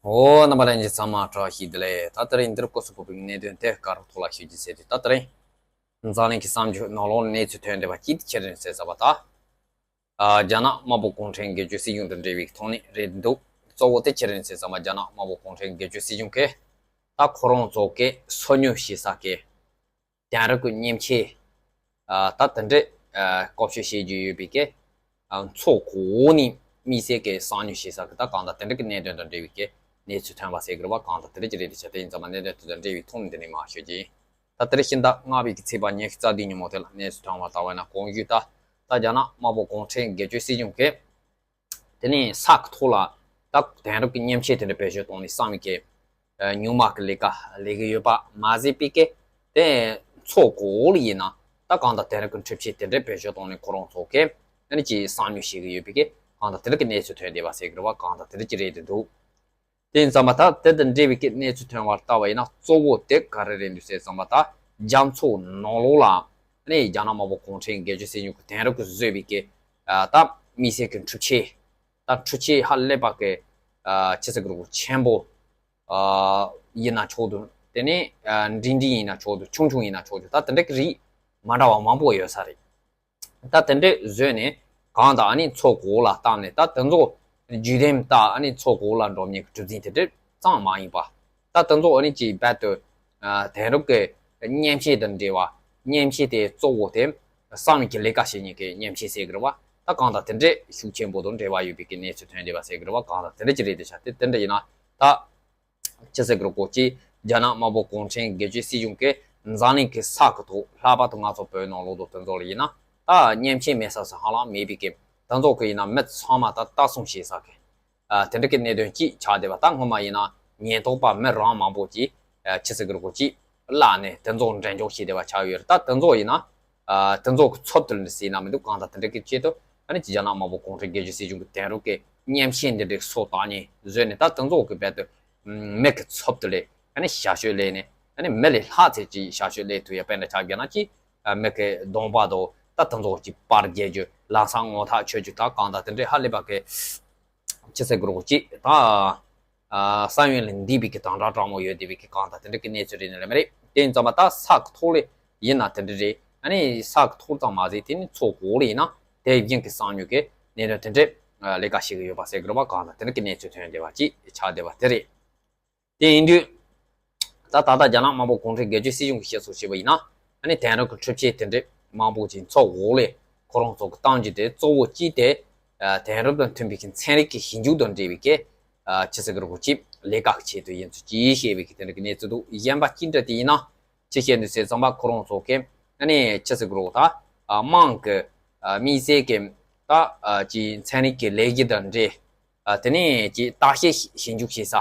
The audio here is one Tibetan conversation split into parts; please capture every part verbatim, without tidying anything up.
ཨོ། རྣམ་པ་ལྷན་རྒྱས་ཚང་མ་བཀྲ་ཤིས་བདེ་ལེགས། ད་དེ་རིང་འདིར་སྐོར་སུ་བབས་པའི་གནད་དོན་དེ་སྐོར་ཐོག་ལ་ཞུ་རྒྱུ་ཟེར་དུས། ད་དེ་རིང་འཛམ་གླིང་གི་གསར་འགྱུར་ནང་ལོགས་གནས་ཚུལ་ཐོན་བསྡད་པ་ཅིག་དེ་ཆི་རེད་ཟེར་ཙམ་པ་ད། ཨ། རྒྱ་ནག་དམར་པོ་གུང་ཁྲན་སྒེར་གཅོད་སྲིད་གཞུང་དང་འབྲེལ་བའི་ཐོག་ནས་རེད་འདུག་གཙོ་བོ་དེ་ཆི་རེད་ཟེར་ཙམ་པ། རྒྱ་ནག་དམར་པོ་གུང་ཁྲན་སྒེར་གཅོད་སྲིད་གཞུང་གིས་ད་ཁོ་རང་ཚོ་གི་སོ་ཉུལ་བྱེད་ས་གི་དེང་རབས་ཀྱི་མཉེན་ཆས། ཨ། ད་དེ་འདྲའི་ཨ་བཀོལ་སྤྱོད་བྱེད་རྒྱུ་ཡོད་པའི་གི་ཨ་མཚོ་གོ་ནས་དམིགས་བསལ་གྱི་གསང་ཉུལ་བྱེད་ས་གི་ད་གང་ལྟར་དེ་འདྲ་གི་གནད་དོན་དང་འབྲེལ་བའི་གི་གནས་ཚུལ་ཐོན་པ་ཟེར་གི་རེད་བ། གང་ལྟར་དེ་འདྲ་ཅིག་རེད་དེ་ཆ། དེ་ཡིན་ཙང་མ་གནད་དོན་དེ་དང་འབྲེལ་བའི་ཐོག་ནས་འདི་ནས་མར་ཞུ་རྒྱུ་ཡིན། ད་དེ་རིང་ཕྱི་ཟླ་ལྔ་པའི་གི་ཚེས་པ་ཉི་ཤུ་རྩ་བདུན་ཉིན་མོ་དེ་ལ་གནས་ཚུལ་ཐོན་པ་ལྟ་བ་ཡིན་ན། གོང་ཞུས་ད་ད་རྒྱ་ནག་དམར་པོ་གུང་ཁྲན་སྒེར་གཅོད་སྲིད་གཞུང་གིས་དེ་ནས་ས་གི་ཐོག་ལ་ད་དེང་རབས་ཀྱི་མཉེན་ཆས་དེ་འདྲ་བེད་སྤྱོད་གཏོང་ནས་གསང་བའི་གི་ཨ་སྨྱུག་མ་གི་ལས་ཀ་ལས་ཀྱི་ཡོད་པ་མ་ཟད་པའི་གི་དེ་མཚོ་གོ་ལ་ཡིན་ན་ད་གང་ལྟར་དེང་རབས་ཀྱི་འཕྲུལ་ཆས་དེ་འདྲ་བེད་སྤྱོད་གཏོང་ནས་ཁོ་རང་ཚོ་གི་ཨ་ནི་ཅིག་གསང་ཉུལ་བྱེད་ཀྱི་ཡོད་པའི་གི་གང་ལྟར་དེ་འདྲ་གི་གནས་ཚུལ་ཐོན་བསྡད་པ་ཟེར་གི་རེད་བ། གང་ལྟར་དེ་འདྲ་ཅིག་རེད་དེ་འདུག་དེ་ཡིན་ཙང་མ་ད་དེ་དང་འབྲེལ་བའི་གི་གནས་ཚུལ་ཐོན་པར་ལྟ་བ་ཡིན་ན། གཙོ་བོ་དེ་ག་རེ་རེད་འདུག་ཟེར་ཙང་མ་ད་རྒྱ་མཚོ་ནང་ལོགས་ལ་ནི་རྒྱ་ནག་དམར་པོ་གུང་ཁྲན་སྒེར་གཅོད་སྲིད་གཞུང་གི་དེང་རབས་ཀྱི་བཟོས་པའི་གི་ཨ་ད་དམིགས་བསལ་གྱི་འཕྲུལ་ཆས། ད་འཕྲུལ་ཆས་ཧ་ལས་པ་གི་ཨ་ཆི་ཟེར་དགོས་རེད། ཆེན་པོ་ཨ་ཡིན་ན་ཆོག་འདུག་དེ་ནས་ཨ་འབྲིང་འབྲིང་ཡིན་ན་ཆོག་འདུག་ཆུང་ཆུང་ཡིན་ན་ཆོག་འདུག་ད་དེ་འདྲ་གི་རིགས་མ་འདྲ་བ་མང་པོ་ཡོད་ས་རེད། ད་དེ་འདྲས་བཟོས་ནས་གང་དང་ཨ་ནི་མཚོ་གོ་ལ་བཏང་ནས། ད་དེ་ཚོ་བརྒྱུད་དེ་ད་ཨ་ནི་མཚོ་གོ་ལ་འགྲོ་མཁན་གྱི་གྲུ་གཟིངས་དེ་འདྲས་ཙམ་མ་ཡིན་པ། ད་དེ་ཚོ་ཨ་ནི་ཅིག་རྦད་དེ་ཨ་དེང་རབས་ཀྱི་མཉེན་ཆས་དང་འབྲེལ་བ། མཉེན་ཆས་དེ་གཙོ་བོ་དེ་གསང་བའི་གི་ལས་ཀ་བྱེད་མཁན་གྱི་མཉེན་ཆས་ཟེར་གི་རེད་བ། ད་གང་དང་དེ་འདྲས་ཤུགས་ཆེན་པོ་དང་འབྲེལ་བ་ཡོད་པའི་གི་གནས་ཚུལ་ཐོན་བསྡད་པ་ཟེར་གི་རེད་བ། གང་དང་དེ་འདྲས་ཅིག་རེད་དེ་ཆ། དེ་དེ་འདྲ་ཡིན་ན་ད། ཆི་ཟེར་དགོས་རེད། གོ་ཅི། རྒྱ་ནག་དམར་པོ་གུང་ཁྲན་སྒེར་གཅོད་སྲིད་གཞུང་གིས་འཛམ་གླིང་གི་ས་གི་ཐོག་ལྷག་པར་དུ་ང་ཚོ་བོད་ནང་ལོགས་དང་དེ་ཚོ་ལ་ཡིན་ན་ད་མཉེན་ཆས་མེད་ས་ས་ཧ་ལམ་མེད་པའི་གི། དེ་ཚོ་གི་ཡིན་ན་མི་ཚང་མ་ད་ལྟ་སྲུང་བྱེད་ས་གི་ཨ་དེ་འདྲ་གི་གནད་དོན་ཅིག་ཆགས་བསྡད་པ། ད་སྔོན་མ་ཡིན་ན་ཉེན་རྟོག་པ་མི་རང་མང་པོ་ཅིག་ཨ་ཆི་ཟེར་དགོས་རེད། གོ་ཅི། བརླགས་ནས་དེ་ཚོ་འགྲེམས་འཇོག་བྱས་བསྡད་པ་ཆགས་ཡོད་རེད། ད་དེ་ཚོ་ཡིན་ན། ཨ་དེ་ཚོ་གི་ཚབ་ཏུ་ལ་ཟེར་ན་མི་འདུག་གང་ལྟར་དེ་འདྲ་གི་ཆེད་དུ་ཨ་ནི་རྒྱ་ནག་དམར་པོ་གུང་ཁྲན་སྒེར་གཅོད་སྲིད་གཞུང་གི་དེང་རབས་ཀྱི་མཉེན་ཆས་འདི་འདྲའི་བཟོ་བཏང་ནས་བཟོས་ནས། ད་དེ་ཚོ་གི་རྦད་དེ་མི་གི་ཚབ་ཏུ་ལས་ཨ་ནི་ཞབས་ཞུ་ལས་ནས། ཨ་ནི་མི་ལས་ལྷག་ཚད་ཀྱི་ཞབས་ཞུ་ལས་ཐུབ་ཡ། དཔེར་ན་ཆ་བཞག་ན་ཅི། ཨ་མི་གི་གདོང་པ་དང་ད་དེ་ཚོ་གི་པར་རྒྱག་རྒྱུ། ལམ་སང་ངོ་ཐག་ཆོད་རྒྱུ། ད་གང་ལྟར་དེ་འདྲའི་ཧ་ལས་པ་གི་ཆི་ཟེར་དགོས་རེད། གོ་ཅི། ད་ཨ་ས་ཡོམ་ལས་འདས་པའི་གི་དམ་དྲག་དྲག་མོ་ཡོད་བསྡད་པའི་གི་གང་ལྟར་དེ་འདྲ་གི་གནས་ཚུལ་རེད་ནི་ལས་མ་རེད། དེ་ཡིན་ཙང་མ་ད་ས་གི་ཐོག་ལས་ཡིན་ན་དེ་འདྲ་རེད། ཨ་ནི་ས་གི་ཐོག་ཙམ་མ་ཟད་དེ་ནི་མཚོ་གོ་ལ་ཡིན་ན་དེ་བཞིན་གི་གསང་ཉུལ་གི་གནད་དོན་དེ་འདྲ་ལས་ཀ་བྱེད་གི་ཡོད་པ་ཟེར་གི་རེད་བ། གང་ལྟར་དེ་འདྲ་གི་གནས་ཚུལ་ཐོན་བསྡད་པ་ཅིག་ཆགས་བསྡད་པ་དེ་རེད། དེ་ཡིན་དུས་ད་ད་ལྟ་རྒྱ་ནག་དམར་པོ་གུང་ཁྲན་སྒེར་གཅོད་སྲིད་གཞུང་གི་བཤད་སྲོལ་བྱས་པ་ཡིན་ན། ཨ་ནི་དེང་རབས་ཀྱི་འཕྲུལ་ཆས་དེ་འདྲ་མང་པོ་ཅིག་མཚོ་འོག་ལས་ཁོ་རང་ཚོ་གི་གཏོང་རྒྱུ་དེ་གཙོ་བོ་གཅིག་དེ་ཨ་དེང་རབས་དང་མཐུན་པའི་གི་ཚན་རིག་གི་ཞིབ་འཇུག་དང་འབྲེལ་བའི་གི་ཨ་ཆི་ཟེར་གི་རེད། གོ་ཅི། ལས་ཀ་གི་ཆེད་དུ་ཡིན་ཚུལ་ཅིག་བཤད་པའི་གི་དེ་འདྲ་གི་གནས་ཚུལ་འདུག་གཞན་པ་གཅིག་འདྲ་དེ་ཡིན་ན་ཅི་བཤད་འདུག་ཟེར་ཙམ་པ། ཁོ་རང་ཚོ་གི་ཨ་ནི་ཆི་ཟེར་གི་རེད། ད་ཨ་དམངས་གི་ཨ་དམིགས་བསལ་གི་ད་ཨ་ཅིག་ཚན་རིག་གི་ལས་གཞི་དང་འབྲེལ། ཨ་དེ་ནས་ཅིག་བརྟག་དཔྱད་ཞིབ་འཇུག་བྱེད་ས།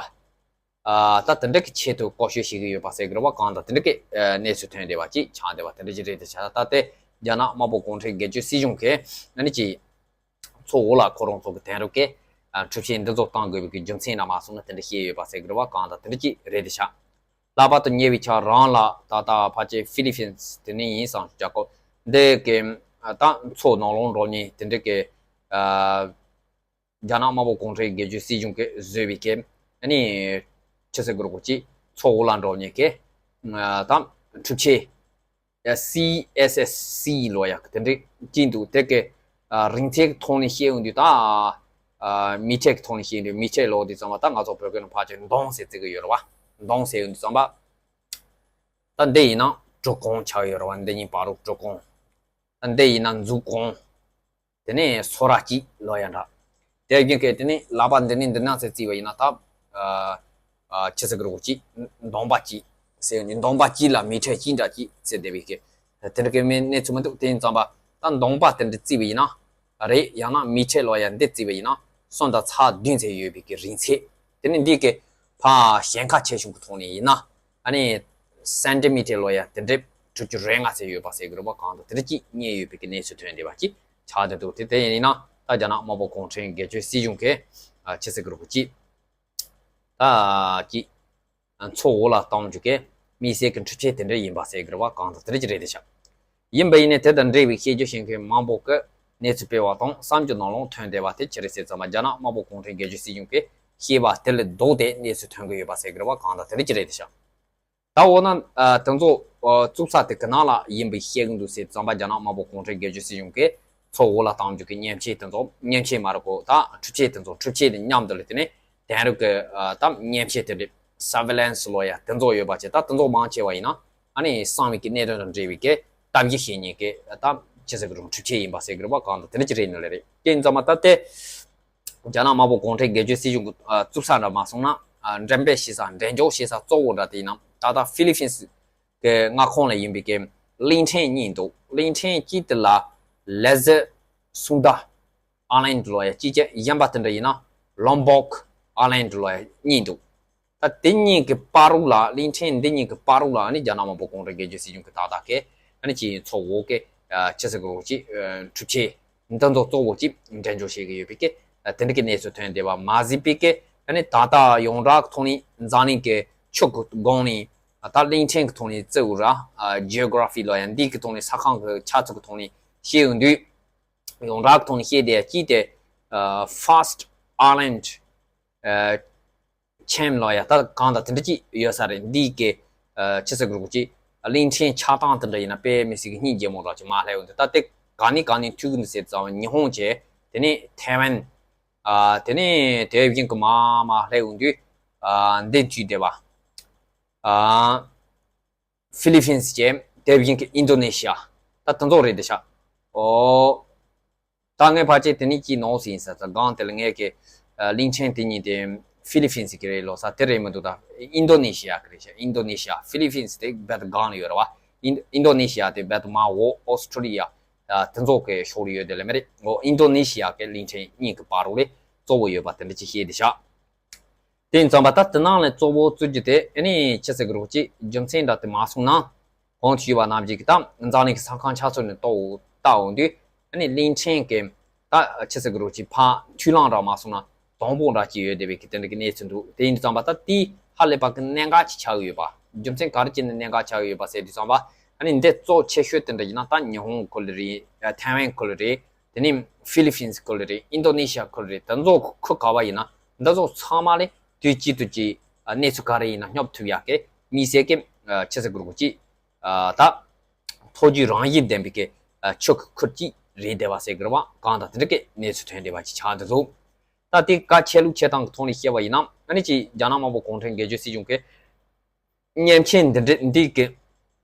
ཨ་ད་དེ་འདྲ་གི་ཆེད་དུ་བཀོལ་སྤྱོད་བྱེད་ཀྱི་ཡོད་པ་ཟེར་གི་རེད་བ། གང་ལྟར་དེ་འདྲ་གི་ཨ་གནས་ཚུལ་ཐོན་བསྡད་པ་ཅིག་ཆགས་བསྡད་པ་དེ་འདྲ་ཅིག་རེད་དེ་ཆ། ད་ལྟ་དེ་རྒྱ་ནག་དམར་པོ་གུང་ཁྲན་སྒེར་གཅོད་སྲིད་གཞུང་གིས་ཨ་ནི་ཅིག་མཚོ་འོག་ལ་ཁོ་རང་ཚོ་གི་དེང་རབས་ཀྱི་ཨ་འཕྲུལ་ཆས་འདི་ཚོ་གཏོང་དགོས་པའི་གི་རྒྱུ་མཚན་རྣམས་མ་གསུངས་ན་དེ་འདྲ་བཤད་ཡོད་པ་ཟེར་གི་རེད་བ། གང་ལྟར་དེ་འདྲ་ཅིག་རེད་དེ་ཆ། ལྷག་པར་དུ་ཉེ་བའི་ཆར་རང་ལ་ད་ལྟ་ཕལ་ཆེར་ཧྥི་ལི་ཕིན་སི་དེ་ནས་ཡིན་བསམ། རྒྱ་ཁོ་འདི་གི་ཨ་ད་མཚོ་ནང་ལོགས་འགྲོ་མཁན་དེ་འདྲ་གི་ཨ། རྒྱ་ནག་དམར་པོ་གུང་ཁྲན་སྒེར་གཅོད་སྲིད་གཞུང་གིས་བཟོས་པའི་གི་ཨ་ནི་ཆི་ཟེར་དགོས་རེད། གོ་ཅི། མཚོ་འོག་ལ་འགྲོ་མཁན་གི་ཨ་ད་འཕྲུལ་ཆས་ཨ་སི་ཨེས་ཨེས་སི་ལབ་ཡག་གི་དེ་འདྲ་ཅིག་འདུག་དེ་གི་ཨ་རིང་ཚད་ཀྱི་ཐོག་ནས་བཤད་ཡོང་དུས་ད་ཨ་མི་ཊར་གི་ཐོག་ནས་བཤད་ཡོང་དུས། མི་ཊར་ལབ་དུས་ཙམ་པ་ད་ང་ཚོ་བོད་སྐད་ནང་ཕལ་ཆེར་མདོང་ཟེར་བརྩི་གི་ཡོད་རེད་བ། མདོང་ཟེར་ཡོང་དུས་ཙམ་པ་ད་འདི་ཡིན་ན་འབྲི་གུང་ཆགས་ཡོད་རེད་བ། འདི་གཉིས་བར་དུ་འབྲི་གུང་། ད་འདི་ཡིན་ན་མཛུབ་གུང་། དེ་ནས་སོ་ར་གཅིག་ལབ་ཡག་འདྲ། དེ་བཞིན་གི་དེ་ནས་ལག་པ་འདི་ནས་འདི་ནང་ཚེ་བརྩིས་པ་ཡིན་ན་ད་ཨ་ཨ་ཆི་ཟེར་གི་རེད། གོ་ཅི། མདོང་པ་གཅིག་ཟེར་ནས་མདོང་པ་གཅིག་ལ་མི་ཊར་གཅིག་འདྲ་གཅིག་ཟེར་བསྡད་པའི་གི་དེ་འདྲ་གི་མི་གནས་ཚུལ་མི་འདུག་དེ་ཡིན་ཙམ་པ་ད་མདོང་པ་དེ་འདྲ་བརྩིས་པ་ཡིན་ན་རེད། ཡང་ན་མི་ཊར་ལབ་ཡག་འདི་བརྩིས་པ་ཡིན་ན་གསུམ་དང་ཚེག་བདུན་ཙམ་ཡོད་པའི་གི་རིང་ཚད། དེ་ནས་འདི་གི་ཕར་ཞེང་ཁ་ཆེ་ཆུང་གི་ཐོག་ནས་ཡིན་ན། ཨ་ནི་སེན་ཊི་མི་ཊར་ལབ་ཡག་དེ་འདྲ་དྲུག་ཅུ་རེ་ལྔ་ཙམ་ཡོད་པ་ཟེར་གི་རེད་བ། གང་ལྟར་དེ་འདྲ་ཅིག་རྙེད་ཡོད་པའི་གི་གནས་ཚུལ་ཐོན་བསྡད་པ་ཅིག་ཆགས་བསྡད་འདུག་དེ་དེ་ཡིན་ན་ད་རྒྱ་ནག་དམར་པོ་གུང་ཁྲན་སྒེར་གཅོད་སྲིད་གཞུང་གིས་ཨ་ཆི་ཟེར་གི་རེད། གོ་ཅི། ད་ཅིག་མཚོ་འོག་ལ་གཏོང་རྒྱུ་གི་དམིགས་བསལ་གི་འཕྲུལ་ཆས་དེ་འདྲ་ཡིན་པ་ཟེར་གི་རེད་བ། གང་ལྟར་དེ་འདྲ་ཅིག་རེད་དེ་ཆ། ཡིན་པ་ཡིན་ནའི་དེ་དང་འབྲེལ་བའི་བཤད་རྒྱུ་བཤད་མཁན་མང་པོ་གིས་གནས་ཚུལ་སྤེལ་བ་དང་བསམ་ཚུལ་ནང་ལོགས་ཐོན་བསྡད་པ་དེ་ཆི་རེད་ཟེར་ཙམ་པ། རྒྱ་ནག་དམར་པོ་གུང་ཁྲན་སྒེར་གཅོད་སྲིད་གཞུང་གིས་ ཤེས་པ་དེ་ལས་ལྡོག་སྟེ་གནས་ཚུལ་ཐོན་གྱི་ཡོད་པ་ཟེར་གྱི་རེད་བ། གང་ལྟར་དེ་འདྲ་ཅིག་རེད་ཤག་ད་འོ་ན་ཨ་དེ་ཚོ་ཨ་བཙུགས་ས་དེ་ག་ནང་ལ་ཡིན་པའི་བཤད་གི་འདུག་ཟེར་ཙམ་པ། རྒྱ་ནག་དམར་པོ་གུང་ཁྲན་སྒེར་གཅོད་སྲིད་གཞུང་གིས་མཚོ་འོག་ལ་བཏང་རྒྱུ་གི་མཉེན་ཆས་དེ་ཚོ། མཉེན་ཆས་མ་རེད་གོ། ད་འཕྲུལ་ཆས་དེ་ཚོ། འཕྲུལ་ཆས་དེ་མཉམ་དུ་ལ་དེ་ནས་དེང་རབས་ཀྱི་ཨ་ད་མཉེན་ཆས་དེ་འདྲ་surveillance ལོ་ཡ་དེ་ཚོ་ཡོད་པ་བྱས། ད་དེ་ཚོ་མང་ཆེ་བ་ཡིན་ན་ཨ་ནི་གསང་བའི་གི་གནད་དོན་དང་འབྲེལ་བའི་གི་ལྟ་བཤལ་བྱེད་མཁན་གྱི་ད་ཅི་ཟེར་གི་རུང་འཕྲུལ་ཆས་ཡིན་པ་ཟེར་གི་རེད་བ། གང་ལྟར་དེ་འདྲ་ཅིག་རེད་ནི་ལེ་རེད། དེ་ཡིན་ཙམ་པ་ད་དེ་རྒྱ་ནག་དམར་པོ་གུང་ཁྲན་སྒེར་གཅོད་སྲིད་གཞུང་གི་ཨ་བཙུགས་ས་འདྲ་མ་སོང་ན། ཨ་འགྲེམས་སྤེལ་བྱེད་ས། འགྲེམས་འཇོག་བྱེད་ས་གཙོ་བོ་འདྲ་དེ་ཡིན་ན་ད་ལྟ་ཧྥི་ལི་ཕིན་སི་གི་མངའ་ཁོངས་ལ་ཡིན་པའི་གི་གླིང་ཕྲན་གཉིས་འདུག་གླིང་ཕྲན་གཅིག་དེ་ལ་ལེ་ཟེ་སུན་ད་ཨ་ལན་ལོ་ཡ་གཅིག་བྱས། གཞན་པ་དེ་འདྲ་ཡིན་ན་ལོམ་བོག་ཨ་ལན་ལོ་ཡ་གཉིས་འདུག་ད་དེ་གཉིས་ཀྱི་བར་རུ་ལ། གླིང་ཕྲན་འདི་གཉིས་ཀྱི་བར་རུ་ལ་ཨ་ནི་རྒྱ་ནག་དམར་པོ་གུང་ཁྲན་སྒེར་གཅོད་སྲིད་གཞུང་གི་ད་ལྟ་གི་ཨ་ནི་ཅིག་མཚོ་འོག་གི་ཨ་ཅི་ཟེར་གི་རེད་ཅིག་ཨ་འཕྲུལ་ཆས་འདི་ཚོ་གཙོ་བོ་ཅིག་འགྲེམས་འཇོག་བྱེད་ཀྱི་ཡོད་པའི་གི་ཨ་དེ་འདྲ་གི་གནས་ཚུལ་ཐོན་བསྡད་པ་མ་ཟད་པའི་གི་ཨ་ནི་ད་ལྟ་ཡོངས་གྲགས་ཀྱི་ཐོག་ནས་འཛམ་གླིང་གི་ཆུ་གི་སྒང་ནས། ད་གླིང་ཕྲན་གྱི་ཐོག་ནས་བརྩི་འོ་ར། ཨ་ཇི་ཨོ་གྷ་ར་ཕི་ལོ་ཡ་འདི་གི་ཐོག་ནས། ས་ཁང་གི་ཆགས་ཚུལ་གྱི་ཐོག་ནས་བཤད་ཡོང་དུས། ཡོངས་གྲགས་ཀྱི་ཐོག་ནས་བཤད་བསྡད་ཡ་གཅིག་དེ་ཨ་Fast Island ཨ་Chain ལོ་ཡ་ད་གང་ལྟར་དེ་འདྲ་ཅིག་ཡོད་ས་རེད། འདི་གི་ཨ་ཅི་ཟེར་དགོས་རེད་གོ་ཅིག་གླིང་ཕྲན་ཆགས་སྟངས་དེ་འདྲ་ཡིན་ན་དཔེ་མི་སྲིད་ཀྱི་སྙིང་རྗེ་མོ་འདྲ་ཅིག་མ་སླེབས་ཡོང་དུས། ད་དེ་ག་ནས་ག་ནས་མཐུད་ཀྱི་འདུག་ཟེར་ཙང་། ཉི་ཧོང་བྱས། དེ་ནས་ཐའེ་ཝན། ཨ་དེ་ནས་དེ་བཞིན་གྱི་མར་མར་སླེབས་ཡོང་དུས་ཨ་འདི་མཐུད་བསྡད་པ། ཨ་ཧྥི་ལི་ཕིན་སི་བྱས། དེ་བཞིན་གྱི་ཨིན་ཌོ་ནེ་ཤི་ཡ། ད་དེ་ཚོ་རེད་དེ་ཤག་ཨོ། ད་ངས་ཕལ་ཆེར་དེ་ནས་ཅིག་ནོར་སོང་ཡིན་ས། ད་སྒང་དེ་ལ་ངས་ཀྱི་ཨ་གླིང་ཕྲན་དེ་གཉིས་དེ་ཧྥི་ལི་ཕིན་སི་གི་རེད་ལབ་ས་དེ་རེད་མི་འདུག་ད་ཨིན་ཌོ་ནེ་ཤི་ཡ་གི་རེད་ཤག་ཨིན་ཌོ་ནེ་ཤི་ཡ། ཧྥི་ལི་ཕིན་སི་དེ་རྦད་དེ་སྒང་ལ་ཡོད་རེད་བ། ཨིན་ཨིན་ཌོ་ནེ་ཤི་ཡ་དེ་རྦད་དེ་མར་འོག་ཨོ་སི་ཁྲུ་ལི་ཡ་ཨ་དེ་ཚོ་གི་ཕྱོགས་ལ་ཡོད་དེ་ལ་མ་རེད། འོ་ཨིན་ཌོ་ནེ་ཤི་ཡ་གི་གླིང་ཕྲན་གཉིས་ཀྱི་བར་རུ་ལ་གཙོ་བོ་ཡོད་པ་དེ་འདྲ་ཅིག་བཤད་དེ་ཤག་དེ་ཡིན་ཙང་པ་ད་དེ་ནང་ལས་གཙོ་བོ་བཙུགས་རྒྱུ་དེ་ཨ་ནི་ཅི་ཟེར་གི་རེད་གོ་ཅིག་རྒྱུ་མཚན་འདྲ་དེ་མ་སོང་ན། གོང་དུ་ཞུས་པ་ནང་བཞིན་གྱི་ད་འཛམ་གླིང་གི་ས་ཁང་ཆགས་ཚུལ་ནས་ལྟ་འོ་ལྟ་འོང་དུས། ཨ་ནི་གླིང་ཕྲན་གྱི་ད་ཅི་ཟེར་གི་རེད་གོ་ཅིག་ཕར་མཐུན་ལམ་འདྲ་མ་སོང་ན་དང་པོ་འདྲ་ཅིག་ཡོད་བསྡད་པའི་གི་དེ་འདྲ་གི་གནས་ཚུལ་འདུག་དེ་ཡིན་དུས་ཙམ་པ་ད་དེ་ཧ་ལས་པ་གི་གནད་འགག་ཅིག་ཆགས་ཀྱི་ཡོད་པ། རྒྱུ་མཚན་ག་རེ་བྱས་ནས་གནད་འགག་ཆགས་ཀྱི་ཡོད་པ་ཟེར་དུས་ཙམ་པ། ཨ་ནི་འདི་གཙོ་ཆེ་ཤོས་དེ་འདྲ་ཡིན་ན་ད་ཉི་ཧོང་ཁུལ་རེད། ཐའེ་ཝན་ཁུལ་རེད། དེ་ནས་ཧྥི་ལི་ཕིན་སི་ཁུལ་རེད། ཨིན་ཌོ་ནེ་ཤི་ཡ་ཁུལ་རེད། དེ་ཚོ་ཁུལ་ག་བ་ཡིན་ན་འདི་ཚོ་ཚང་མ་ལས་དུས་གཅིག་ཏུ་གཅིག་གནས་ཚུལ་ག་རེ་ཡིན་ན་སྙོབ་ཐུབ་ཡག་གི་དམིགས་བསལ་གྱི་ཆི་ཟེར་དགོས་རེད་གོ་ཅིག་ད་ཐོ་བརྒྱུད་རང་བཞིན་ལྡན་པའི་གི་ཆུ་གི་ཁུལ་གཅིག་རེད་བསྡད་པ་ཟེར་གི་རེད་བ། གང་ལྟར་དེ་འདྲ་གི་གནས་ཚུལ་ཐོན་བསྡད་པ་ཅིག་ཆགས་འདུག་ད་དེ་ག་ཆེ་ལུགས་ཆེ་སྟངས་ཀྱི་ཐོག་ནས་བཤད་པ་ཡིན་ན། ཨ་ནི་ཅིག་རྒྱ་ནག་དམར་པོ་གུང་ཁྲན་སྒེར་གཅོད་སྲིད་གཞུང་གི་མཉེན་ཆས་འདི་འདྲ་འདི་གི་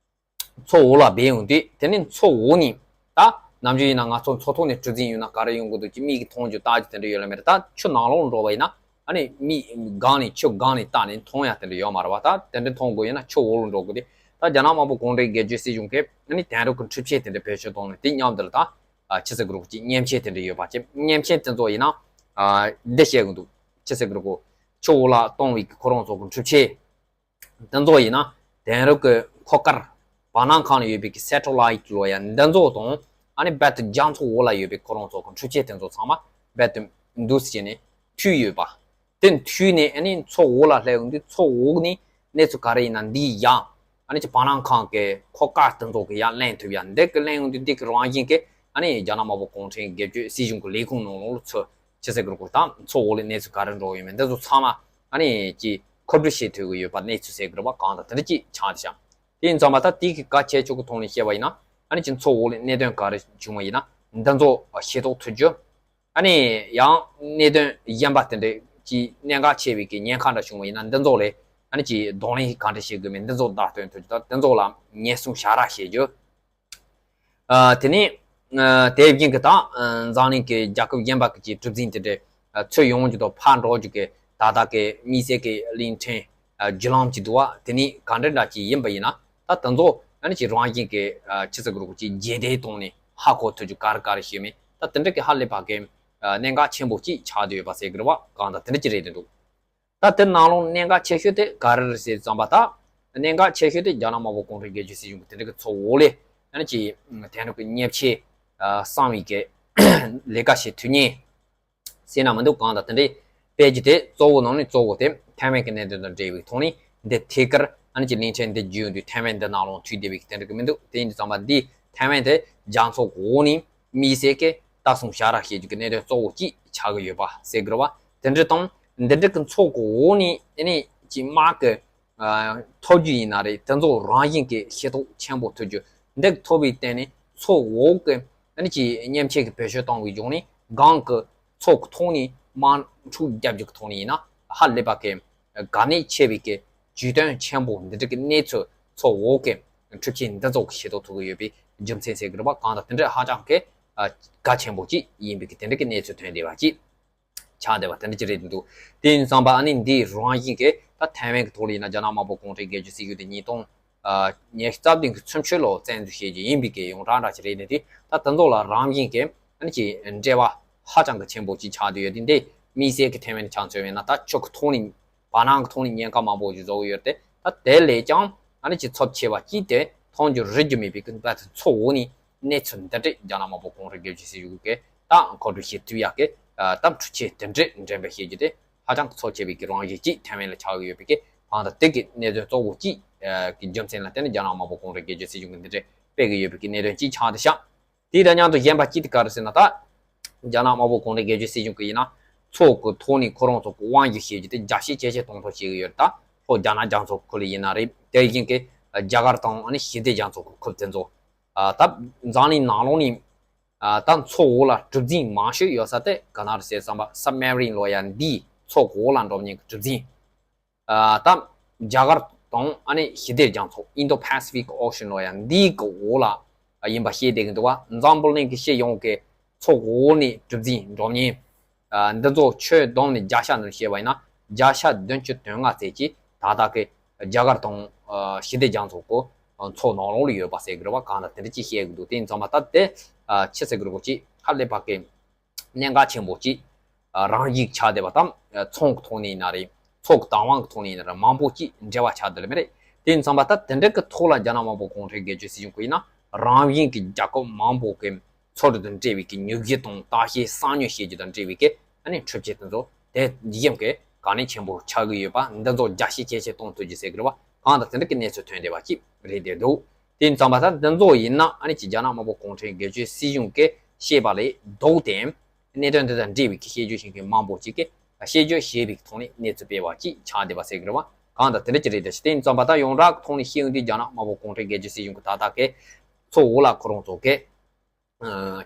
མཚོ་འོག་ལ་སྦས་ཡོང་དུས། དེ་ནས་མཚོ་འོག་ནས་ད་ནམ་རྒྱུན་ཡིན་ན་ང་ཚོ་མཚོ་ཐོག་ནས་གྲུ་འཛིན་ཡོང་ན་ག་རེ་ཡོང་གི་འདུག་ཅིག་མིག་གིས་མཐོང་རྒྱུ་ལྟ་རྒྱུ་དེ་འདྲ་ཡོད་ལ་མེད། ད་ཆུ་ནང་ལོགས་འགྲོ་བ་ཡིན་ན་ཨ་ནི་མིག་སྒང་ནས་ཆུ་སྒང་ནས་བལྟས་ནས་མཐོང་ཡ་དེ་འདྲ་ཡོད་མ་རེད་བ། ད་དེ་འདྲ་མཐོང་དགོས་ཡིན་ན་ཆུ་འོག་ལ་འགྲོ་དགོས་ཏེ། ད་རྒྱ་ནག་དམར་པོ་གུང་ཁྲན་སྒེར་གཅོད་སྲིད་གཞུང་གིས་ཨ་ནི་དེང་རབས་ཀྱི་འཕྲུལ་ཆས་དེ་འདྲ་བེད་སྤྱོད་བཏང་ནས་དེ་མཉམ་དུ་ལ་ད་ཨ་ཆི་ཟེར་དགོས་རེད་གོ་ཅིག་མཉེན་ཆས་དེ་འདྲ་ཡོད་པ་ཅིག་མཉེན་ཆས་དེ་ཚོ་ཡིན་ན་ཨ་འདི་བཤད་གི་འདུག་ཆི་ཟེར་དགོས་རེད་གོ་ཆུ་འོག་ལ་གཏོང་བའི་གི་ཁོ་རང་ཚོ་གི་འཕྲུལ་ཆས། འདི་ཚོ་ཡིན་ན་དེང་རབས་ཀྱི་འཁོར་སྐར་བར་སྣང་ཁང་ལ་ཡོད་པའི་གི་སེ་ཊེ་ལའིཊ་ལོ་ཡ་འདི་ཚོ་དང་། ཨ་ནི་རྦད་དེ་རྒྱ་མཚོ་འོག་ལ་ཡོད་པའི་ཁོ་རང་ཚོ་གི་འཕྲུལ་ཆས་དེ་ཚོ་ཚང་མ་རྦད་དེ་འདུག་སེ་བྱས་ནས་མཐུད་ཡོད་པ། དེ་མཐུད་ནས་ཨ་ནི་མཚོ་འོག་ལ་སླེབས་ཡོང་དུས་མཚོ་འོག་ནས་གནས་ཚུལ་ག་རེ་ཡིན་ན་འདིའི་ཡང་ཨ་ནི་ཅིག་བར་སྣང་ཁང་གི་འཁོར་སྐར་དེ་ཚོ་གི་ཡང་ལེན་ཐུབ་ཡ། འདི་གི་ལེན་ཡོང་དུས་འདི་གི་རང་བཞིན་གྱིས་ཨ་ནི་རྒྱ་ནག་དམར་པོ་གུང་ཁྲན་སྒེར་གཅོད་སྲིད་གཞུང་གི་ལས་ཁུངས་ནང་ལོགས་ལ་ཚུར་ཆི་ཟེར་དགོས་རེད་གོ་ད་མཚོ་འོག་ལ་གནས་ཚུལ་ག་རེ་འགྲོ་ཡོད་མེད་འདི་ཚོ་ཚང་མ་ཨ་ནི་ཅིག་མཁོ་སྤྲོད་བྱེད་ཐུབ་ཀྱི་ཡོད་པ། གནས་ཚུལ་ཟེར་དགོས་རེད་པ། གང་ལྟར་དེ་འདྲ་ཅིག་ཆགས་བསྡད་ཤག་དེ་ཡིན་ཙང་མ་ད་དེ་གི་གལ་ཆེ་ཤོས་ཀྱི་ཐོག་ནས་བཤད་པ་ཡིན་ན། ཨ་ནི་ཅིག་མཚོ་འོག་ལ་གནད་དོན་ག་རེ་བྱུང་བ་ཡིན་ན་འདི་ཚོ་ཤེས་རྟོགས་ཐུབ་རྒྱུ། ཨ་ནི་ཡང་གནད་དོན་གཞན་པ་དེ་འདྲ་ཅིག་གནད་འགག་ཆེ་བའི་གི་ཉེན་ཁ་འདྲ་བྱུང་བ་ཡིན་ན་འདི་ཚོ་ལ་ཨ་ནི་ཅིག་གདོང་ལེན་གང་འདྲ་བྱེད་དགོས་མིན་འདི་ཚོ་བརྡ་སྟོན་ཐུབ་རྒྱུ་དང་། འདི་ཚོ་ལ་ཉེན་སྲུང་བྱ་ར་བྱེད་རྒྱུ། ཨ་དེ་ནས་ཨ་དེ་བཞིན་གྱི་ད་ཨ་འཛམ་གླིང་གི་རྒྱལ་ཁབ་གཞན་པ་གི་ཅིག་གྲུ་གཟིངས་དེ་འདྲ་ཨ་ཚུར་ཡོང་རྒྱུ་དང་ཕར་འགྲོ་རྒྱུ་གི་ད་ལྟ་གི་དམིགས་བསལ་གྱི་གླིང་ཕྲན་ཨ་བརྒྱུད་ལམ་ཅིག་འདུག་བ། དེ་ནས་ག་འདྲ་འདྲ་ཅིག་ཡིན་པ་ཡིན་ན་ད་དེ་ཚོ་ཨ་ནི་ཅིག་རང་བཞིན་གྱི་ཨ་ཆི་ཟེར་དགོས་རེད་གོ་ཅིག་རྗེས་འདེད་བཏང་ནས་ཧ་གོ་ཐུབ་རྒྱུ་ག་རེ་ག་རེ་བྱས་མིན་ད་དེ་འདྲ་གི་ཧ་ལས་པ་གི་ཨ་གནད་འགག་ཆེན་པོ་ཅིག་ཆགས་བསྡད་ཡོད་པ་ཟེར་གི་རེད་བ། གང་ལྟར་དེ་འདྲ་ཅིག་རེད་འདུག་ད་དེ་ནང་ལོགས་གནད་འགག་ཆེ་ཤོས་དེ་ག་རེ་རེད་ཟེར་ཙམ་པ་ད། གནད་འགག་ཆེ་ཤོས་དེ་རྒྱ་ནག་དམར་པོ་གུང་ཁྲན་སྒེར་གཅོད་སྲིད་གཞུང་གི་དེ་འདྲ་གི་མཚོ་འོག་ལ་ཨ་ནི་ཅིག་དེང་རབས་ཀྱི་མཉེན་ཆས་ཨ་གསང་བའི་གི་ལས་ཀ་བྱེད་ཐུབ་མཁན་ཟེར་ན་མི་འདུག་གང་ལྟར་དེ་འདྲའི་སྤེལ་རྒྱུ་དེ་གཙོ་བོ་ནང་ནས་གཙོ་བོ་དེ་ཐའེ་ཝན་གྱི་གནད་དོན་དང་འབྲེལ་བའི་ཐོག་ནས་འདི་ཐད་ཀར་ཨ་ནི་ཅིག་གླིང་ཕྲན་འདི་བརྒྱུད་ཡོང་དུས་ཐའེ་ཝན་འདི་ནང་ལོགས་མཐུད་བསྡད་པའི་གི་དེ་འདྲ་གི་མི་འདུག་དེ་ཡིན་དུས་ཙམ་པ་འདི་ཐའེ་ཝན་དེ་རྒྱ་མཚོ་འོག་ནས་དམིགས་བསལ་གྱི་ལྟ་སྲུང་བྱ་ར་བྱེད་རྒྱུ་གི་གནད་དོན་གཙོ་བོ་གཅིག་ཆགས་ཀྱི་ཡོད་པ་ཟེར་དགོས་རེད་བ། དེ་འདྲ་དང་ འདི་འདྲ་གི་མཚོ་གི་འོག་ནས་ཨ་ནི་ཅིག་དམག་གི་ཨ་ཐོབ་རྒྱུ་ཡིན་ན་རེད། དེ་ཚོ་རང་བཞིན་གྱི་ཤེས་རྟོགས་ཆེན་པོ་ཐོབ་རྒྱུ་འདི་ཐོབ་པའི་སྟེང་ནས་མཚོ་འོག་གི་ཨ་ནི་ཅིག་མཉེན་ཆས་ཀྱི་བེད་སྤྱོད་གཏོང་བའི་སྒང་ནས་སྒང་གི་མཚོ་གི་ཐོག་ནས་དམག་འཁྲུག་རྒྱབ་རྒྱུ་གི་ཐོག་ནས་ཡིན་ན་ཧ་ལས་པ་གི་གལ་གནད་ཆེ་བའི་གི་བརྗོད་དོན་ཆེན་པོ་འདི་འདྲ་གི་གནས་ཚུལ་མཚོ་འོག་གི་འཕྲུལ་ཆས་འདི་ཚོ་གི་ཤེས་རྟོགས་ཐུབ་ཀྱི་ཡོད་པའི་རྒྱུ་མཚན་ཟེར་གི་རེད་པ། གང་ལྟར་དེ་འདྲ་ཧ་ཅང་གི་ཨ་གལ་ཆེན་པོ་ཅིག་ཡིན་པའི་གི་དེ་འདྲ་གི་གནས་ཚུལ་ཐོན་བསྡད་པ་ཅིག་ཆགས་བསྡད་པ་དེ་འདྲ་ཅིག་རེད་འདུག་དེ་ཡིན་ཙང་པ་ཨ་ནི་འདིའི་རང་བཞིན་གྱི་ད་ཐའེ་ཝན་གྱི་ཐོག་ལ་ཡིན་ན་རྒྱ་ནག་དམར་པོ་གུང་ཁྲན་སྒེར་གཅོད་སྲིད་གཞུང་དེ་ཉིས་སྟོང་ཉི་ཤུ་རྩ་བདུན་གྱི་ཚུན་ཆད་ལོ་བཙན་འཛུལ་བྱེད་རྒྱུ་ཡིན་པའི་གི་ཡོངས་གྲགས་འདྲ་ཅིག་རེད། ནི་དེ་ད་དེ་ཚོ་ལ་རང་བཞིན་གྱི་ཨ་ནི་ཅིག་འབྲེལ་བ་ཧ་ཅང་གི་ཆེན་པོ་ཅིག་ཆགས་བསྡད་ཡོད། དེ་འདི་དམིགས་བསལ་གྱི་ཐའེ་ཝན་ཆ་མཚོན་པ་ཡིན་ན་ད་ཆོས་ཀྱི་ཐོག་ནས་བར་སྣང་གི་ཐོག་ནས་ཉེན་ཁ་མང་པོ་ཞིག་བཟོ་གི་ཡོད་རེད་དེ། ད་དེ་ལས་ཀྱང་ཨ་ནི་ཅིག་ཚབས་ཆེ་བ་ཅིག་དེ་མཐོང་རྒྱུ་རིག་རྒྱུ་མེད་པའི་གི་ད་དེ་མཚོ་འོག་ནས་གནས་ཚུལ་འདི་འདྲས་རྒྱ་ནག་དམར་པོ་གུང་ཁྲན་སྒེར་གཅོད་སྲིད་གཞུང་གིས་ད་མཁོ་སྤྲོད་བྱེད་ཐུབ་ཡག་གི་ད་འཕྲུལ་ཆས་དེ་འདྲས་འགྲེམས་སྤེལ་བྱེད་རྒྱུ་དེ་ཧ་ཅང་གི་ཚབས་ཆེ་བའི་གི་རང་བཞིན་ཅིག་ཐའེ་ཝན་ལ་ཆགས་ཀྱི་ཡོད་པའི་གི་གང་ལྟར་དེ་གི་གནད་དོན་གཙོ་བོ་གཅིག་གི་རྒྱུ་མཚན་ལ་བརྟེན་ནས་རྒྱ་ནག་དམར་པོ་གུང་ཁྲན་སྒེར་གཅོད་སྲིད་གཞུང་གིས་འདི་འདྲས་སྤེལ་གི་ཡོད་པའི་གི་གནད་དོན་གཅིག་ཆགས་བསྡད་ཤག་དེ་དང་མཉམ་དུ་གཞན་པ་གཅིག་དེ་ག་རེ་ཟེར་ན་ད། རྒྱ་ནག་དམར་པོ་གུང་ཁྲན་སྒེར་གཅོད་སྲིད་གཞུང་གིས་ཡིན་ན་མཚོ་གི་ཐོག་ནས་ཁོ་རང་ཚོ་གི་དབང་སྒྱུར་བྱེད་རྒྱུ་དེ་རྒྱ་སྐྱེད་ཇེ་ཆེ་གཏོང་ཐབས་བྱེད་ཀྱི་ཡོད་རེད། ད་ལྷོ་རྒྱ་ནག་རྒྱ་མཚོ་ཁུལ་ལ་ཡིན་ན་རེད། དེ་བཞིན་གྱི་རྒྱ་གར་དང་ཨ་ནི་ཞི་བདེ་རྒྱ་མཚོ་གི་ཁུལ་དེ་ཚོ། ད་འཛམ་གླིང་ནང་ལོགས་ནས་ད་མཚོ་འོག་ལ་གྲུ་གཟིངས་མང་ཤོས་ཡོད་ས་དེ་ག་ན་རེད་ཟེར་བསམ་པ་སབ་མེ་རིན་ལོ་ཡ་འདིའི་མཚོ་གི་འོག་ལ་འགྲོ་མཁན་གྱི་གྲུ་གཟིངས། ད་རྒྱ་གར་དང་ཨ་ནི་ཞི་བདེ་རྒྱ་མཚོ་Indo-Pacific Ocean་ལོ་ཡ་འདིའི་གི་འོག་ལ་ཡིན་པ་ཤེས་བསྡད་ཀྱི་འདུག་བ། འཛམ་བུ་གླིང་གི་སྤྱི་ཡོངས་ཀྱི་མཚོ་འོག་ནས་གྲུ་གཟིངས་འགྲོ་མཁན་འདི་ཚོ་ཁྱོན་བསྡོམས་ནས་བརྒྱ་ཆ་ནང་བཤད་པ་ཡིན་ན་བརྒྱ་ཆ་བདུན་ཅུ་དོན་ལྔ་ཙམ་གྱིས་ད་ལྟ་གི་རྒྱ་གར་དང་ཞི་བདེ་རྒྱ་མཚོ་གི་མཚོ་ནང་ལོགས་ལ་ཡོད་པ་ཟེར་གི་རེད་བ། གང་ལྟར་དེ་འདྲ་ཅིག་བཤད་གི་འདུག་དེ་ཡིན་ཙང་མ་ད་དེ་ཆི་ཟེར་གི་རེད་གོ་ཅིག་ཧ་ལས་པ་གི་གནད་འགག་ཆེན་པོ་གཅིག་རང་བཞིན་ཆགས་བསྡད་པ་དང་། ཚོང་གི་ཐོག་ནས་ཡིན་ན་རེད། མཚོ་གི་བདག་དབང་གི་ཐོག་ནས་ཡིན་ན་རེད། མང་པོ་གཅིག་འབྲེལ་བ་ཆགས་བསྡད་ལ་མེད་རེད། དེ་ཡིན་ཙང་པ་ད་དེ་འདྲ་གི་ཐོག་ལ་རྒྱ་ནག་དམར་པོ་གུང་ཁྲན་སྒེར་གཅོད་སྲིད་གཞུང་གི་ཡིན་ན་རང་བཞིན་གྱི་རྒྱལ་ཁབ་མང་པོ་གི་མཚོ་རིགས་དང་འབྲེལ་བའི་གི་ཉོ་སྒྱུ་དང་བརྟག་དཔྱད་གསང་ཉུལ་བྱེད་རྒྱུ་དང་འབྲེལ་བའི་གི་ཨ་ནི་འཕྲུལ་ཆས་དེ་ཚོ་དེ་བཞིན་གི་ག་ནས་ཆེན་པོ་ཆགས་ཀྱི་ཡོད་པ་འདི་ཚོ་རྒྱ་སྐྱེད་ཇེ་ཆེ་གཏོང་ཐུབ་རྒྱུ་ཟེར་གི་རེད་བ། གང་ལྟར་དེ་འདྲ་གི་གནས་ཚུལ་ཐོན་བསྡད་པ་ཅིག་རེད་བསྡད་འདུག་དེ་ཡིན་ཙང་པ་ད་འདི་ཚོ་ཡིན་ན་ཨ་ནི་ཅིག་རྒྱ་ནག་དམར་པོ་གུང་ཁྲན་སྒེར་གཅོད་སྲིད་གཞུང་གིས་བཤད་པ་ལས་ལྡོག་སྟེ། གནད་དོན་དེ་དང་འབྲེལ་བའི་གི་བཤད་རྒྱུ་ཞིག་གི་མང་པོ་ཅིག་གིས་བཤད་རྒྱུ་ཞེས་པའི་ཐོག་ནས་གནས་ཚུལ་སྤེལ་བ་ཅིག་ཆགས་བསྡད་པ་ཟེར་གི་རེད་བ། གང་ལྟར་དེ་འདྲ་ཅིག་རེད་དེ། དེ་ཡིན་ཙང་པ་ད་ཡོངས་གྲགས་ཐོག་ནས་བཤད་ཡོང་དུས་རྒྱ་ནག་དམར་པོ་གུང་ཁྲན་སྒེར་གཅོད་སྲིད་གཞུང་གི་ད་ལྟ་གི་མཚོ་འོག་ལ་ཁོ་རང་ཚོ་གི་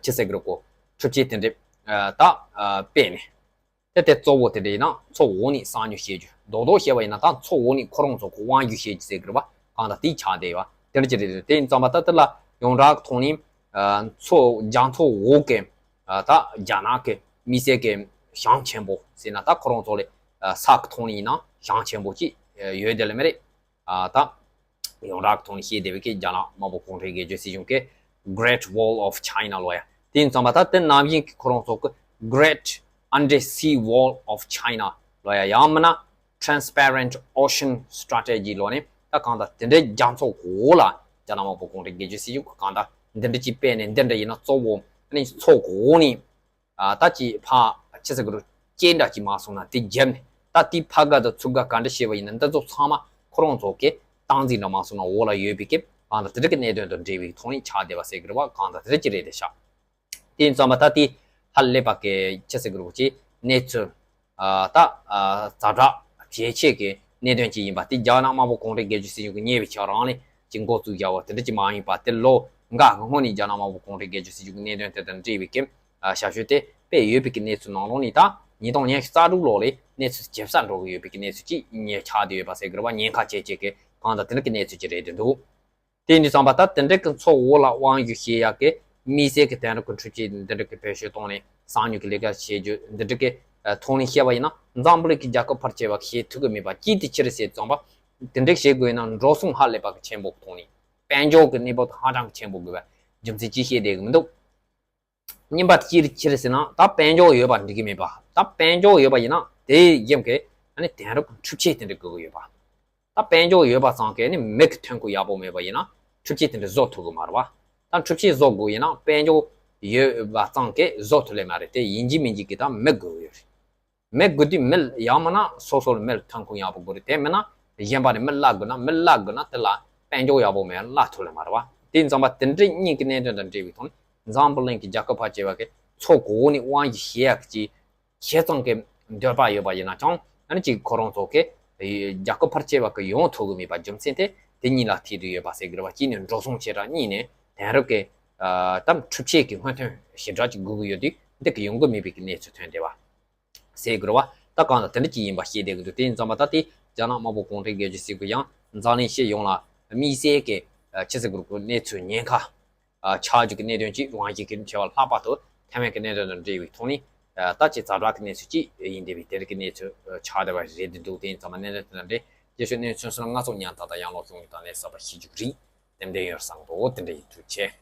ཆི་ཟེར་གི་རེད་གོ་འཕྲུལ་ཆས་དེ་འདྲ་ད་སྤེལ་ནས། དེ་དེ་གཙོ་བོ་དེ་འདྲ་ཡིན་ན་མཚོ་འོག་ནས་གསང་ཉུལ་བྱེད་རྒྱུ། རྡོག་རྡོག་བཤད་པ་ཡིན་ན་ད་མཚོ་འོག་ནས་ཁོ་རང་ཚོ་གི་དབང་སྒྱུར་བྱེད་རྒྱུ་ཟེར་གི་རེད་བ། གང་ལྟར་དེ་ཆགས་བསྡད་ཡོད་བ། དེ་འདྲ་ཅིག་རེད། དེ་ཡིན་ཙང་པ་ད་དེ་ལ་ཡོངས་གྲགས་ཐོག་ནས་མཚོ་རྒྱ་མཚོ་འོག་གི་ད་རྒྱ་ནག་གི་མི་སེར་གི་ཞང་ཆེན་པོ་ཟེར་ན་ད་ཁོ་རང་ཚོ་ལས་ས་གི་ཐོག་ནས་ཡིན་ན་ཞང་ཆེན་པོ་ཅིག་ཡོད་དེ་ལ་མེད་རེད། ད་ཡོངས་གྲགས་ཐོག་ནས་བཤད་བསྡད་པའི་གི་རྒྱ་ནག་དམར་པོ་གུང་ཁྲན་སྒེར་གཅོད་སྲིད་གཞུང་གི་Great Wall of China་ལོ་ཡ། དེ་ཡིན་ཙང་པ་ད་དེ་ནང་བཞིན་གི་ཁོ་རང་ཚོ་གི་Great Undersea Wall of China་ལོ་ཡ། ཡང་མིན་ན་Transparent Ocean Strategy་ལོ་ནི་ད་གང་ལྟར་དེ་འདྲའི་རྒྱ་མཚོ་འོག་ལ་རྒྱ་ནག་དམར་པོ་གུང་ཁྲན་སྒེར་གཅོད་སྲིད་གཞུང་གི་གང་ལྟར་འདི་འདྲ་ཅིག་སྤེལ་ནས་འདི་འདྲ་ཡིན་ན་གཙོ་བོ་ནི་མཚོ་གི་འོག་ནས། ད་ཅིག་ཕ་ཆི་ཟེར་གི་རུ་སྐྱེ་འདྲ་ཅིག་མ་སོང་ན་དེ་བརྒྱབ་ནས་ད་དེའི་ཕ་ག་དང་ཚུར་ག་ག་འདྲ་བྱས་པ་ཡིན་ན་འདི་ཚོ་ཚང་མ་ཁོ་རང་ཚོ་གི་སྟངས་འཛིན་འདྲ་མ་སོང་ན་འོག་ལ་ཡོད་པའི་གི་གང་ལྟར་དེ་འདྲ་གི་གནད་དོན་དང་འབྲེལ་བའི་ཐོག་ནས་ཆགས་བསྡད་པ་ཟེར་གི་རེད་བ། གང་ལྟར་དེ་འདྲ་ཅིག་རེད་དེ་ཤག་དེ་ཡིན་ཙང་མ་ད་དེ་ཧ་ལས་པ་གི་ཆི་ཟེར་གི་རུ་ཅིག་གནས་ཚུལ་ད་ཛ་དྲག་ཇེ་ཆེ་གི་གནད་དོན་ཅིག་ཡིན་པ་དེ་རྒྱ་ནག་དམར་པོ་གུང་ཁྲན་སྒེར་གཅོད་སྲིད་གཞུང་གི་ཉེ་བའི་ཆར་རང་ལས་ཀྱི་འགོ་བཙུགས་བཞག་པ་དེ་འདྲ་ཅིག་མ་ཡིན་པ་དེ་ལོ་འགའ་གི་སྔོན་ནས་རྒྱ་ནག་དམར་པོ་གུང་ཁྲན་སྒེར་གཅོད་སྲིད་གཞུང་གི་གནད་དོན་དེ་དང་འབྲེལ་བའི་གི་ཞབས་ཞུ་དེ་སྤེལ་ཡོད་པའི་གི་གནས་ཚུལ་ནང་ལོགས་ནས་ད་ཉིས་སྟོང་ཉི་ཤུ་རྩ་དྲུག་ལོ་ལས་གནས་ཚུལ་ཇེ་ཚ་འགྲོ་གི་ཡོད་པའི་གི་གནས་ཚུལ་ཅིག་ཆགས་བསྡད་ཡོད་པ་ཟེར་གི་རེད་བ། ཉེན་ཁ་ཆེ་ཆེ་གི་གང་ལྟར་དེ་འདྲ་གི་གནས་ཚུལ་ཅིག་རེད་དེ་འདུག་དེ་ཡིན་དུས་ཙམ་པ་ད་དེ་འདྲ་གི་མཚོ་འོག་ལ་དབང་སྒྱུར་བྱེད་ཡག་གི་དམིགས་བསལ་གི་དེང་རབས་ཀྱི་འཕྲུལ་ཆས་འདི་འདྲ་གི་བེད་སྤྱོད་བཏང་ནས་གསང་ཉུལ་གྱི་ལས་ཀ་བྱེད་རྒྱུ་འདི་འདྲ་གི་ཐོག་ནས་བཤད་པ་ཡིན་ན་འཛམ་བུ་གླིང་གི་རྒྱལ་ཁབ་ཕལ་ཆེ་བ་བྱེད་ཐུབ་ཀྱི་མེད་པ་ཅིག་དེ་ཅི་རེད་ཟེར་ཙམ་པ་དེ་འདྲ་བྱེད་དགོས་ན་འགྲོ་སོང་ཧ་ལས་པ་གི་ཆེན་པོ་གི་ཐོག་ནས་དཔལ་འབྱོར་གི་གནས་བབ་དེ་ཧ་ཅང་གི་ཆེན་པོ་དགོས་པ་རྒྱུ་མཚན་ཅིག་བཤད་བསྡད་གི་མི་འདུག་གཉིས་པ་དེ་ཅི་རེད་ཅི་རེད་ཟེར་ན་ད་དཔལ་འབྱོར་ཡོད་པ་འགྲིག་གི་མེད་པ། ད་དཔལ་འབྱོར་ཡོད་པ་ཡིན་ན་དེའི་རྒྱབ་ཀྱི་ཨ་ནི་དེང་རབས་ཀྱི་འཕྲུལ་ཆས་དེ་འདྲ་དགོས་ཀྱི་ཡོད་པ། ད་དཔལ་འབྱོར་ཡོད་པ་ཙང་གས་ནི་མི་གི་ཐོན་ཁུངས་ཡག་པོ་མེད་པ་ཡིན་ན་འཕྲུལ་ཆས་དེ་འདྲ་བཟོ་ཐུབ་ཀྱི་མ་རེད་བ། ད་འཕྲུལ་ཆས་བཟོ་དགོས་ཡིན་ན་དཔལ་འབྱོར་ཡོད་པ་ཙང་གས་བཟོ་ཐུབ་ལེ་མ་རེད་དེ། ཡིན་གཅིག་མིན་གཅིག་གི་ད་མི་དགོས་ཀྱི་ཡོད་རེད། མི་དགོས་དུས་མི་ཡང་མིན་ན་སོ་སོར་མི་ལ་ཐོན་ཁུངས་ཡག་པོ་དགོས་རེད། དེ་མིན་ན་གཞན་པ་ནས་མི་བརླག་དགོས་ན་མི་བརླག་དགོས་ན་དེ་ལ་དཔལ་འབྱོར་ཡག་པོ་མེད་ན་བརླག་ཐུབ་ལེ་མ་རེད་བ། དེ་ཡིན་ཙང་པ་དེ་འདྲའི་གཉིས་ཀྱི་གནད་དོན་དང་འབྲེལ་བའི་ཐོག་ནས་འཛམ་བུ་གླིང་གི་རྒྱལ་ཁབ་ཕལ་ཆེ་བ་གི་མཚོ་གི་འོག་ནས་དབང་སྒྱུར་བྱེད་ཡག་གི་བྱས་ཙང་གི་ འདོད་པ་ཡོད་པ་ཡིན་ན་ཀྱང་ཨ་ནི་ཅིག་ཁོ་རང་ཚོ་གི་རྒྱལ་ཁབ་ཕལ་ཆེ་བ་གི་ཡོང་ཐུབ་གི་མེད་པ་རྒྱུ་མཚན་དེ་དེ་གཉིས་ལ་ཐུག་དུ་ཡོད་པ་ཟེར་གི་རེད་བ། གཅིག་ནི་འགྲོ་སོང་ཆེ་དྲགས། གཉིས་ནི་དེང་རབས་ཀྱི་ཨ་དམ་འཕྲུལ་ཆས་ཀྱི་སྔོན་ཐོན་ཞེ་དྲག་ཅིག་དགོས་ཀྱི་ཡོད་དུས་འདི་གི་ཡོང་གི་མེད་པའི་གི་གནས་ཚུལ་ཐོན་བསྡད་པ་ཟེར་དགོས་རེད་བ། ད་གང་ལ་དེ་འདྲ་ཅིག་ཡིན་པ་ཤེས་བསྡད་ཀྱི་འདུག་དེ་ཡིན་ཙང་མ་ད་དེ་རྒྱ་ནག་དམར་པོ་གུང་ཁྲན་རྒྱལ་གཅེས་སྲིད་གུ་ཡང་འཛམ་གླིང་སྤྱི་ཡོངས་ལ་དམིགས་བསལ་གྱི་ཨ་ཆི་ཟེར་དགོས་རེད། གནས་ཚུལ་ཉེན་ཁ་ཨ་ཆགས་རྒྱུ་གི་གནད་དོན་ཅིག་རང་བཞིན་གྱི་ཆེ་བ་ལྷག་པར་དུ་ཐའེ་ཝན་གྱི་གནད་དོན་དང་འབྲེལ་བའི་ཐོག་ནས་ཨ་ད་ཅིག་ཛ་དྲག་གི་གནས་ཚུལ་ཅིག་ཡིན་བསྡད་པའི་དེ་རིགས་ཀྱི་གནས་ཚུལ་ཨ་ཆགས་བསྡད་པ་རེད་འདུག་དེ་ཡིན་ཙང་མ་གནད་དོན་དེ་དང་འབྲེལ་རྒྱལ་སྤྱིའི་གནས་ཚུལ་སོགས་ལ་ང་ཚོ་ཉན་ཐག་དང་ཡང་ལོག་བྱུང་ཡོད་དང་ལས་བསགས་པ་ཤེས་རྒྱུ་རིགས་ཏན་ཏན་ཡོད་བསམ་འདུག་དེ་འདྲ་ཡིན། ཐུགས་རྗེ་ཆེ།